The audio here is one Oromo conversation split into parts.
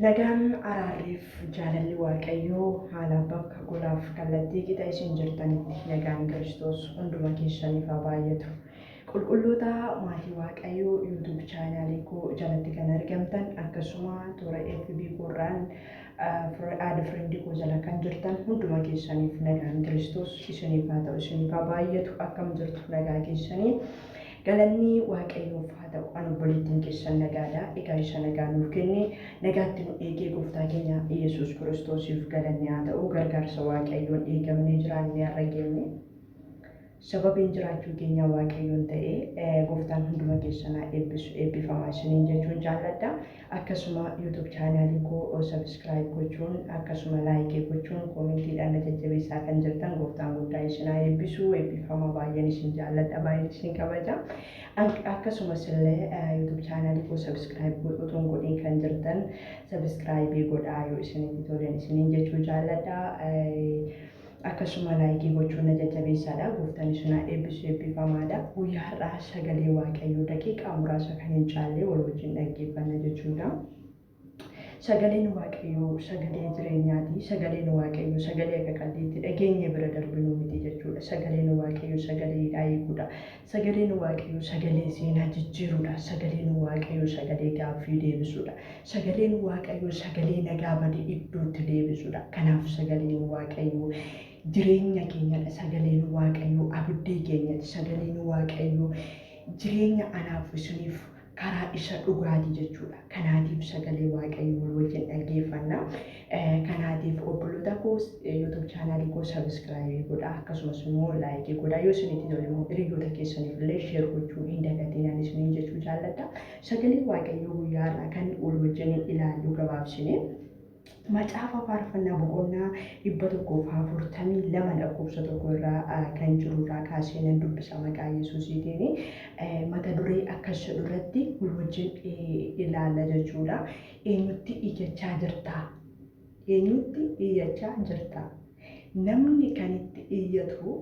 Nagaan araarriif jaalalli Waaqayyoo haala bakka golaaf kallattii qixa isin jirtanitti nagaan Kiristoos hunduma keessaniif haa baay'atu. Qulqulloota maatii Waaqayyoo YouTube chaanaalii koo jalatti kan argamtan akkasuma toora FB koorraan add friend koo jala kan jirtan hunduma keessaniif nagaan Kiristoos isiniif haa ta'u isiniif haa baay'atu. Akkam jirtu nagaa keessanii? Galanni Waaqayyoof haa ta'u. An obboleettiin keessan nagaadha. Egaa isa nagaa nuuf kenne nagaatti nu eegee gooftaa keenya Iyyasuus Kiristoosiif galanni haa ta'u. Gargaarsa Waaqayyoon eegamnee jiraannee har'a geenye. Sababiin jiraachuu keenyaa Waaqayyoon ta'ee gooftaan hunduma keessan haa eebbisu eebbifamaa isiniin jechuun jaalladha. Akkasuma YouTube chaanaalii koo subscribe gochuun akkasuma like gochuun koomentiidhaan na jajjabeessaa kan jirtan gooftaan guddaa isin haa eebbisu eebbifamaa baay'een isin jaalladha baay'een isin kabaja. Akkasumas illee YouTube chaanaalii koo subscribe utuu hin godhin kan jirtan subscribe godhaa yoo isinitti tolen isiniin jechuu jaalladha. Akkasuma like gochuun na jajjabeessaadha. Gooftaan isin haa eebbisu eebbifamaadha. Guyyaa har'aa sagalee Waaqayyoo daqiiqaa muraasa kan hin caalle wal wajjin dhaggeeffanna jechuudha. Sagaleen Waaqayyoo sagalee jireenyaati. Sagaleen Waaqayyoo sagalee akka qalliitti dhageenye bira darbinuu miti jechuudha. Sagaleen Waaqayyoo sagalee hidhaa hiikuudha. Sagaleen Waaqayyoo sagalee seenaa jijjiiruudha. Sagaleen Waaqayyoo sagalee gaaffii deebisuudha. Sagaleen Waaqayyoo sagalee nagaa bade iddootti deebisuudha. Kanaaf sagaleen Waaqayyoo jireenya keenyadha. Sagaleen Waaqayyoo abdii keenyati. Sagaleen Waaqayyoo jireenya anaaf isiniif karaa isa dhugaati jechuudha. Kanaatiif sagalee Waaqayyoo wal wajjin dhaggeeffanna. Kanaatiif obboloota koo YouTube chaanaalii koo sabiskiraayibii godhaa akkasumas immoo laayikii godhaa yoo isinitti tole immoo hiriyoota keessaniif illee sheer gochuu hin dagatinaan isiniin jechuu jaalladha. Sagalee Waaqayyoo guyyaa har'aa kan wal wajjin ilaallu gabaabsine Macaafa Faarfannaa boqonnaa 142 lakkoofsa 1 irraa kan jiru irraa kaasee nan dubbisa maqaa Yesuusiitiin. Mata duree akkas jedhu irratti wal wajjin ilaalla jechuudha. Eenyutti iyyachaa jirtaa? Eenyutti iyyachaa jirtaa? Namni kan itti iyyatu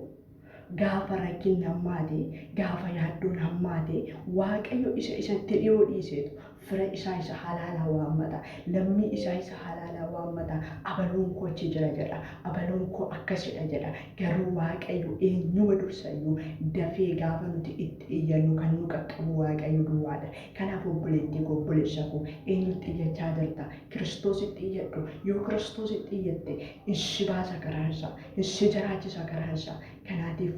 gaafa rakkinni hammaate, gaafa yaaddoon hammaate, Waaqayyo isa isatti dhiyoo dhiiseetu fira isaa isa halaalaa waammata, lammii isaa isa halaalaa waammata, abaluun koo achi jira jedha, abaluun koo akkasidha jedha. Garuu Waaqayyo eenyuma dursayyuu dafee gaafa nuti itti iyyannu kan nu qaqqabu Waaqayyo duwwaadha. Kanaaf obboleettii koo, obboleessa koo, eenyutti iyyachaa jirta? Kiristoositti iyyadhu. Yoo Kiristoositti iyyatte in si baasa karaan isaa, in si jiraachisa karaan isaa. Kanaatiif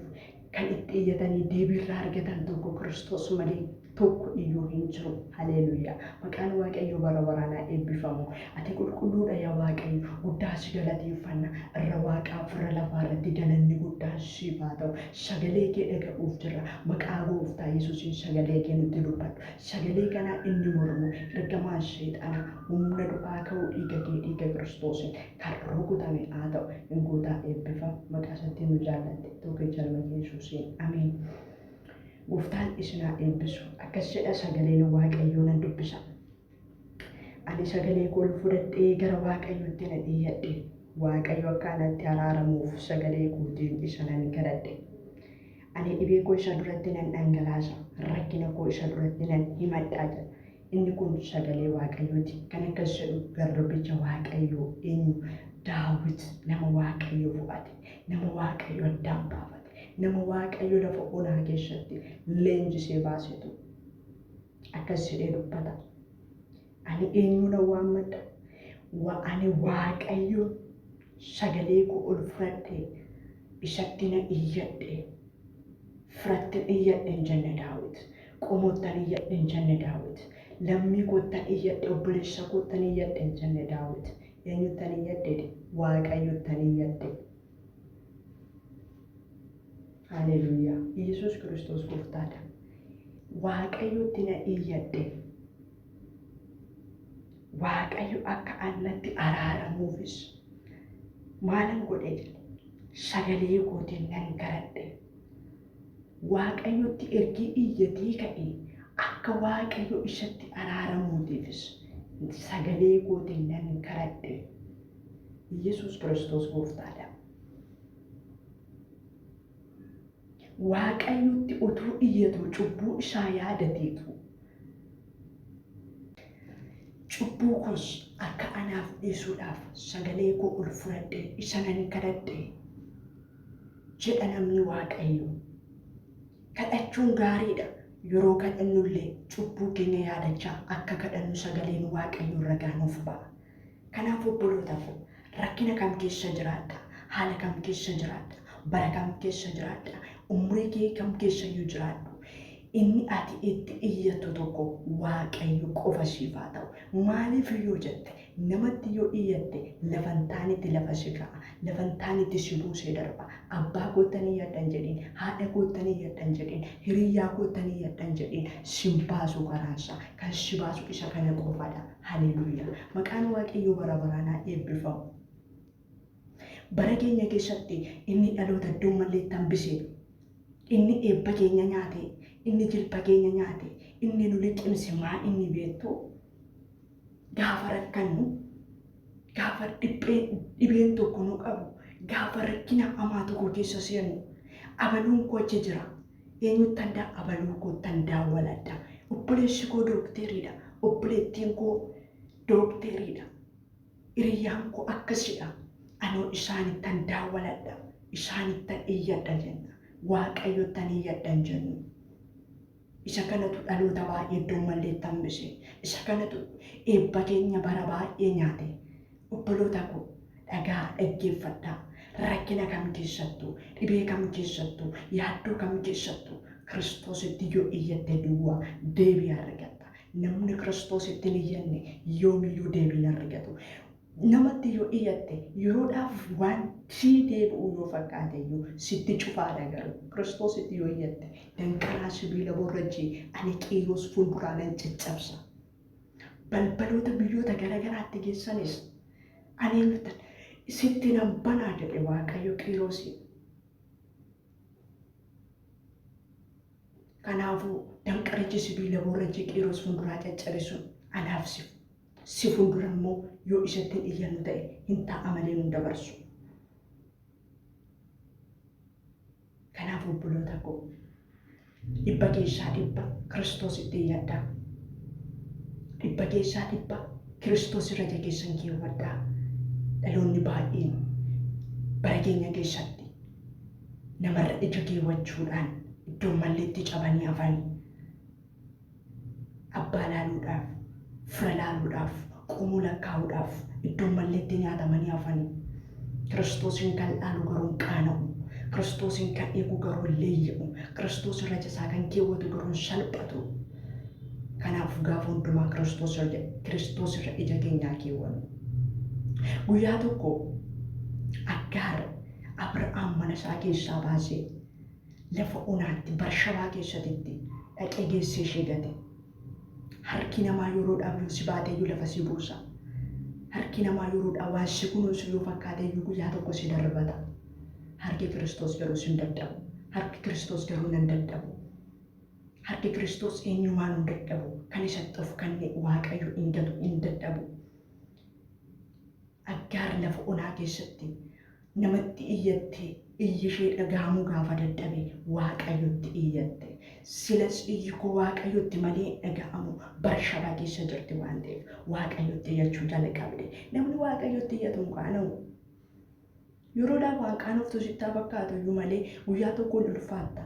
kan itti iyyatanii deebii irraa argatan tokko Kiristoos malee tokko iyyuu hin jiru. Haleeluyyaa. Maqaan Waaqayyoo bara baraan haa eebbifamu. Ati qulqulluudha yaa Waaqayyo. Guddaa si galateeffanna. Irra waaqaaf irra lafaa irratti galanni guddaan siif haa ta'u. Sagalee kee dhaga'uuf jirra. Maqaa gooftaa Yesuusiin sagalee kee nutti dubbadhu. Sagalee kanaa inni mormu ergamaan seexanaa humna du'aa ka'uu dhiiga kee dhiiga Kiristoosiin kan rukutame haa ta'u. In gootaa eebbifam maqaa isattiin nu jaallatte tokkicha ilma kee Yesuusiin. Ameen. Gooftaan isin haa eebbisu. Akkas jedha sagaleen Waaqayyoo nan dubbisa. Ani sagalee koo ol fudhadhee gara Waaqayyootti nan iyyadhe. Waaqayyo akka anatti araaramuuf sagalee kootiin isa nan kadhadhe. Ani dhibee koo isa duratti nan dhangalaasa, rakkina koo isa duratti nan himadha jedha. Inni kun sagalee Waaqayyooti. Kan akkas jedhu garbicha Waaqayyoo eenyu? Daawit nama Waaqayyo fo'ate, nama Waaqayyo addaan baafate, nama Waaqayyo lafa onaa keessatti leenjisee baasetu akkas jedhee dubbata. Ani eenyuunan waammadha? Wa ani Waaqayyoon sagalee koo ol fudhadhee isatti nan iyyadhe. Firattin iyyadhe hin jenne Daawit. Qomoottan iyyadhe hin jenne Daawit. Lammii koottan iyyadhe, obboleessa koottan iyyadhe hin jenne Daawit. Eenyuttan iyyadhe jedhe? Waaqayyottan iyyadhe. Haleluuyaa. Yesuus Kiristoos gooftaadha. Waaqayyotti na iyyadhe. Waaqayyo akka annatti araaramuufis maalan godhe jedhe sagalee kootiin nan kadhadhe. Waaqayyotti ergii iyyatee ka'ee akka Waaqayyo isatti araaramuutiifis sagalee kootiin nan kadhadhe. Yesuus Kiristoos gooftaadha. Waaqayyotti utuu iyyatuu cubbuu isaa yaadateetu cubbuu koos akka anaaf dhiisuudhaaf sagalee koo ol fudhadhee isa nan kadhadhe jedha namni Waaqayyoo. Kadhachuun gaariidha. Yeroo kadhannullee cubbuu keenya yaadachaa akka kadhannu sagaleen Waaqayyoo ragaa nuuf ba'a. Kanaaf obboloota koo, rakkina kam keessa jiraadha, haala kam keessa jiraadha, bara kam keessa jiraadha, umurii kee kam keessa iyyuu jiraadhu, inni ati itti iyyattu tokko Waaqayyo qofa siif haa ta'u. Maaliif yoo jette, namatti yoo iyyatte lafa hin taanetti lafa si ka'a, lafa hin taanetti si buusee darba. Abbaa koottan iyyadhan jedhiin, haadha koottan iyyadhan jedhiin, hiriyyaa koottan iyyadhan jedhiin, sin baasu karaansaa. Kan si baasu isa kana qofaadha. Haleluuyaa. Maqaan Waaqayyoo bara baraan haa eebbifamu. Bara keenya keessatti inni dhaloota iddoo malleetti hambise, inni eebba keenya nyaate, inni jilba keenya nyaate, inni nu liqimse maa inni beektu? Gaafa rakkannu, gaafa dhibeen tokko nu qabu, gaafa rakkina hamaa tokko keessa seennu, abaluun koo achi jira. Eenyuttan abaluu koottan daawwaladha. Obboleessi koo dookteriidha. Obboleettiin koo dookteriidha. Hiriyyaan koo akkasidha. Anoo isaanittan daawwaladha. Isaanittan iyyadha jenna. Waaqayyottan iyyadha hin jennu. Isa kanatu dhaloota baay'ee iddoo malleetti hambise. Isa kanatu eebba keenya bara baay'ee nyaate. Obboloota koo, dhagaa dhaggeeffadhaa. Rakkina kam keessattuu, dhibee kam keessattuu, yaaddoo kam keessattuu Kiristoositti yoo iyyatte duwwaa deebii argatta. Namni Kiristoositti hin iyyanne yoomiyyuu deebii hin argatu. Namatti yoo iyyatte yeroodhaaf waan sii deebi'u yoo fakkaate iyyuu sitti cufaadha garuu. Kiristoositti yoo iyyatte danqaraa sibiila borrajjii ani Qiiros fuulduraa nan caccabsa. Balbaloota biyyoota garaagaraatti geessanis ani eenyuttan sitti nan banaa jedhe Waaqayyo Qiirosiin. Kanaafuu danqarichi sibiila borrajjii Qiiros fuulduraa caccabe sun anaaf si fuuldura immoo yoo isatti hin iyyannu ta'e hin ta'a malee nun dabarsu. Kanaaf obboloota koo, 100% Kiristoositti iyyadhaa. 100% Kiristoos irra ija keessan keewwadhaa. Dhaloonni baay'een bara keenya keessatti namarra ija keewwachuudhaan iddoo malleetti cabanii hafanii abbaa laaluudhaaf, fira laaluudhaaf, qomoo lakkaa'uudhaaf iddoo malleetti nyaatamanii hafanii. Kiristoosiin kan dhaalu garuu hin qaana'u. Kiristoosiin kan eegu garuu hin leeyya'u. Kiristoos irra ija isaa kan keewwatu garuu hin salphatu. Kanaaf gaafa hundumaa Kiristoos irra ija keenyaa keewwannu. Guyyaa tokko Aggaar Abrahaam mana isaa keessaa baasee lafa onaatti Barshabaa keessatti dhaqee geessee ishee gate. Harki namaa yeroodhaaf yoo si baate iyyuu lafa si buusa. Harki namaa yeroodhaaf waan si kunuunsu yoo fakkaate iyyuu guyyaa tokko si darbata. Harki Kiristoos garuu sin dadhabu. Harki Kiristoos garuu nan dadhabu. Harki Kiristoos eenyumaan hin dadhabu. Kan isatti of kenne Waaqayyo hin gatu, hin dadhabu. Aggaar lafa onaa keessatti namatti iyyattee iyyi ishee dhaga'amuu gaafa dadhabe Waaqayyotti iyyatte. Silas iyyi koo Waaqayyotti malee hin dhaga'amu, Barshabaa keessa jirti waan ta'eef Waaqayyotti iyyachuu jalqabde. Namni Waaqayyotti iyyatu hin qaana'u. Yeroodhaaf waan qaanoftu sitti haa fakkaatu iyyuu malee guyyaa tokkoon ulfaatta.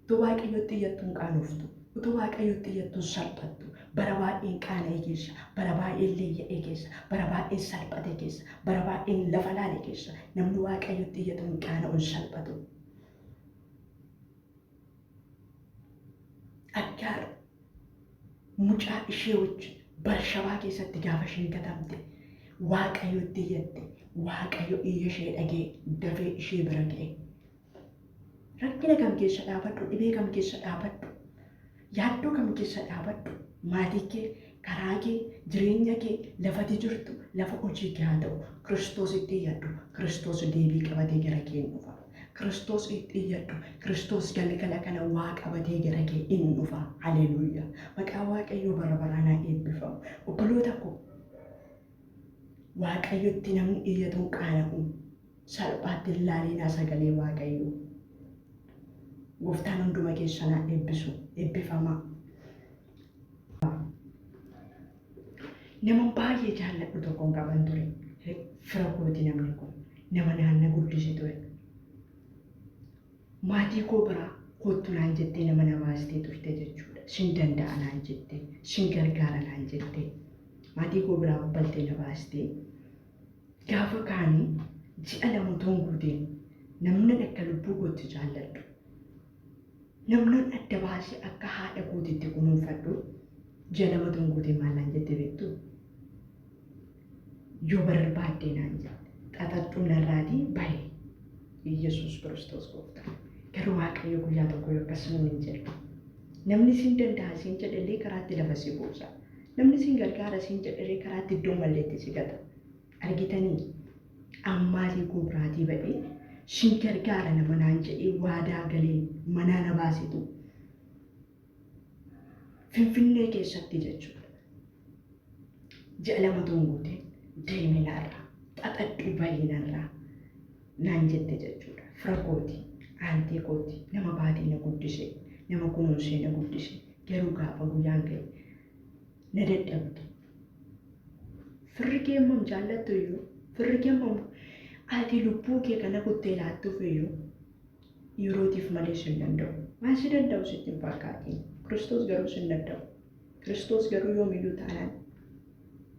Utuu Waaqayyotti iyyattu hin qaanoftu. Utuu Waaqayyotti iyyattu hin salphattu. Bara baay'een qaana'e keessa, bara baay'een leeyya'e keessa, bara baay'een salphate keessa, bara baay'een lafa laale keessa namni Waaqayyotti iyyatu hin qaana'u, hin salphatu. Aggaar mucaa ishee wajjin Barshabaa keessatti gaafa isheen gatamte Waaqayyotti iyyatte. Waaqayyo iyya ishee dhagee dafee ishee bira ga'e. Rakkina kam keessa dhaabadhu, dhibee kam keessa dhaabadhu, yaaddoo kam keessa dhaabadhu, maatii kee, karaa kee, jireenya kee, lafati jirtu, lafa hojii kee haa ta'u, Kiristoositti iyyadhu, Kiristoos deebii qabatee gara kee hin dhufa. Kiristoos itti iyyadhu, Kiristoos galgala kana waa qabatee gara kee hin dhufa. Haleluuyaa. Maqaa Waaqayyoo bara baraan haa eebbifamu. Obboloota koo, Waaqayyotti namni iyyatu hin qaana'u. Salphaatti hin laalinaa sagalee Waaqayyoo. Gooftaan hunduma keessan haa eebbisu. Eebbifamaa. Nama baay'ee jaalladhu tokkoon qaban ture. Fira kooti namni kun. Nama naanna guddise ture. Maatii koo biraa kottu naan jettee nama na baastee turte jechuudha. Sin danda'a naan jettee, sin gargaara naan jettee. Maatii koo biraa baltee na baastee. Gaafa kaanii ji'a 2 otoo hin guutiin namni akka lubbuu kootti jaalladhu. Namni adda baasee akka haadha kootiitti kunuunfadhu ji'a 2 otoo hin guutiin maal naan jette beektuu? Yoo barbaaddee naan jette. Xaxadhuu narraatii bahe. Iyyasuus Kiristoos gooftaa. Garuu Waaqayyo guyyaa tokko yoo akkas nuun hin jedhu. Namni sin danda'a siin jedhellee karaatti lafa si buusa. Namni sin gargaara siin jedhellee karaatti iddoo malleetti si gata. Argitanii ammaatii koo biraatii ba'ee sin gargaara nama naan jedhee waadaa galee manaa na baasetu Finfinnee keessatti jechuudha. Ji'a 2 otoo hin guutiin deemi narraa, xaxadhu bahi narraa naan jette jechuudha. Fira kooti, aantee kooti, nama baatee na guddise, nama kunuunsee na guddise. Garuu gaafa guyyaan ga'e na dadhabde. Firri kee hammam jaallattu iyyuu, firri kee hammam ati lubbuu kee kana kuttee laattuuf iyyuu yerootiif malee sin danda'u. Waan si danda'u sitti hin fakkaatiin. Kiristoos garuu sin danda'u. Kiristoos garuu yoomiyyuu taanaan.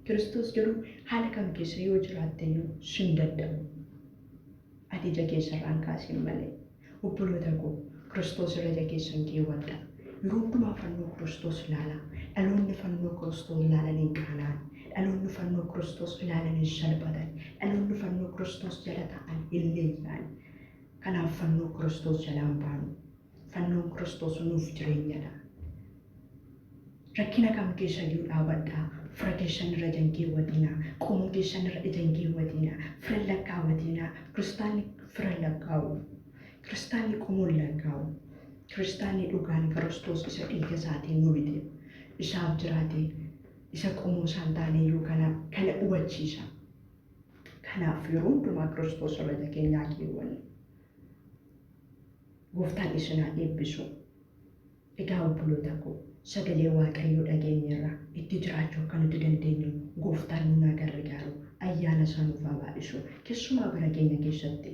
Kiristoos garuu haala kam keessa yoo jiraatte iyyuu sin danda'u. Ati ija keessarraan kaasin malee. Obboloota koo, Kiristoos irra ija keessan keewwadhaa. Yeroo hundumaa fannoo Kiristoos ilaalaa. Dhaloonni fannoo Kiristoos ilaalan hin qaana'an. Dhaloonni fannoo Kiristoos ilaalan hin salphatan. Dhaloonni fannoo Kiristoos jala taa'an hin leeyya'an. Kanaaf fannoo Kiristoos jalaan baanu. Fannoon Kiristoos nuuf jireenyadha. Rakkina kam keessa iyyuu dhaabadhaa. Fira keessan irra ija hin keewwatinaa. Qomoo keessan irra ija hin keewwatinaa. Fira hin lakkaawwatinaa. Kiristaanni fira hin lakkaa'u. Kiristaanni qomoo hin lakkaa'u. Kiristaanni dhugaan Kiristoos isa dhiiga isaatiin nu bite. Isaaf jiraate. Isa qomoo isaan taane iyyuu kana kana hubachiisa. Kanaaf yeroo hundumaa Kiristoos irra ija keenyaa keewwannu. Gooftaan isin haa eebbisu. Egaa obboloota koo, sagalee Waaqayyoo dhageenyeerra, itti jiraachuu akka nuti dandeenyu Gooftaan nuun haa gargaaru, ayyaana isaa nuuf haa baay'isu. Keessumaa bara keenya keessatti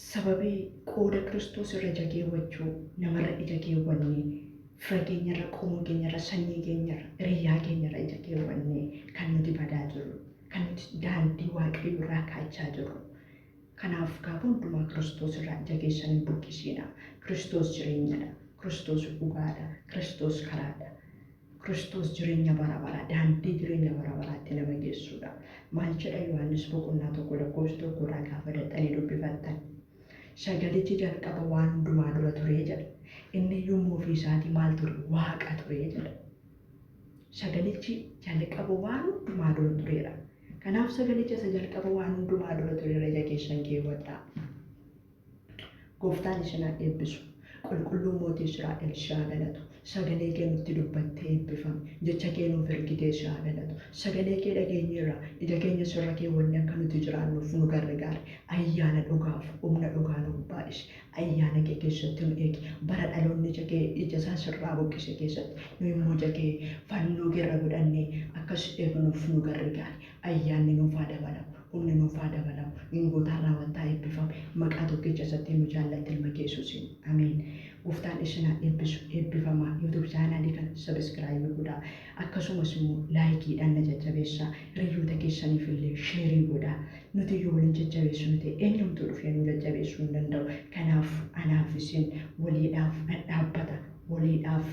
sababii qooda Kiristoos irra ija keewwachuu namarra ija keewwannee, fira keenyarra, qomoo keenyarra, sanyii keenyarra, hiriyyaa keenyarra ija keewwannee kan nuti badaa jirru, kan nuti daandii Waaqayyoo irraa kaachaa jirru. Kanaaf gaafa hundumaa Kiristoos irraa ija keessan hin buqqisiinaa. Kiristoos jireenyadha. Kiristoos dhugaadha. Kiristoos karaadha. Kiristoos jireenya bara baraa, daandii jireenya bara baraatti nama geessudha. Maal jedha Yohaannis boqonnaa 1 lakkoofsa 1 irraa gaafa dhaqxanii dubbifattan? Sagalichi jalqaba waan hundumaa dura ture jedha. Inni iyyuu immoo ofii isaatii maal ture? Waaqa ture jedha. Sagalichi jalqaba waan hundumaa dura tureera. Kanaaf sagalicha isa jalqaba waan hundumaa dura tureera ija keessan keewwadhaa. Gooftaan isin haa eebbisu. Qulqulluu mootii Israa'el si haa galatu. Sagalee kee nutti dubbattee eebbifami. Jecha kee nuuf ergitee si haa galatu. Sagalee kee dhageenyeerra. Ija keenya sirra keewwannee akka nuti jiraannuuf nu gargaari. Ayyaana dhugaaf humna dhugaa nuuf baay'isi. Ayyaana kee keessatti nu eegi. Bara dhaloonni ija kee ija isaa sirraa buqqise keessatti nu immoo ija kee fannoo keerra godhannee akkas eegnuuf nu gargaari. Ayyaanni nuuf haa dabalamu. Humni nuuf haa dabalamu. Ingootaan raawwattaa eebbifami. Maqaa tokkicha isatti nu jaallatte ilma kee Yesuusiin. Ameen. Gooftaan isin haa eebbisu. Eebbifamaa. YouTube chaanaalii kana subscribe godhaa. Akkasumas immoo laayikiidhaan na jajjabeessaa. Hiriyoota keessaniif illee sheerii godhaa. Nuti yoo wal hin jajjabeessinu ta'e eenyumtuu dhufee nu jajjabeessuu hin danda'u. Kanaaf anaaf isin waliidhaaf dhadhaabbata. Waliidhaaf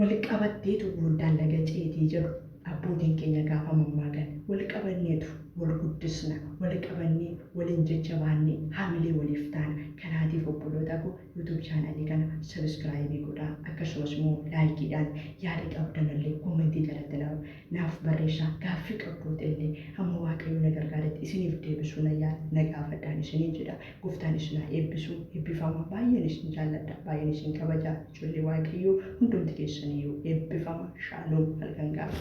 wal qabatteetu goondaan laga ceetii jedhu abbootiin keenya gaafa mammaakan. Wal qabanneetu wal guddisna. Wal qabannee waliin jajjabaannee haamilee waliif taana. Kanaatiif obboloota koo YouTube chaanaalii kana subscribe godhaa. Akkasumas immoo laayikiidhaan yaada qabdan illee koomentii jalatti naaf barreessaa. Gaaffii qabdoota illee hamma Waaqayyo na gargaaretti isiniif deebisuu na yaala na gaafadhaan isiniin jedha. Gooftaan isin haa eebbisu. Eebbifamaa. Baay'een isin jaalladha. Baay'een isin kabaja. Ijoollee Waaqayyoo hundumti keessaniyyuu eebbifama. Shaaloom. Halkan gaarii.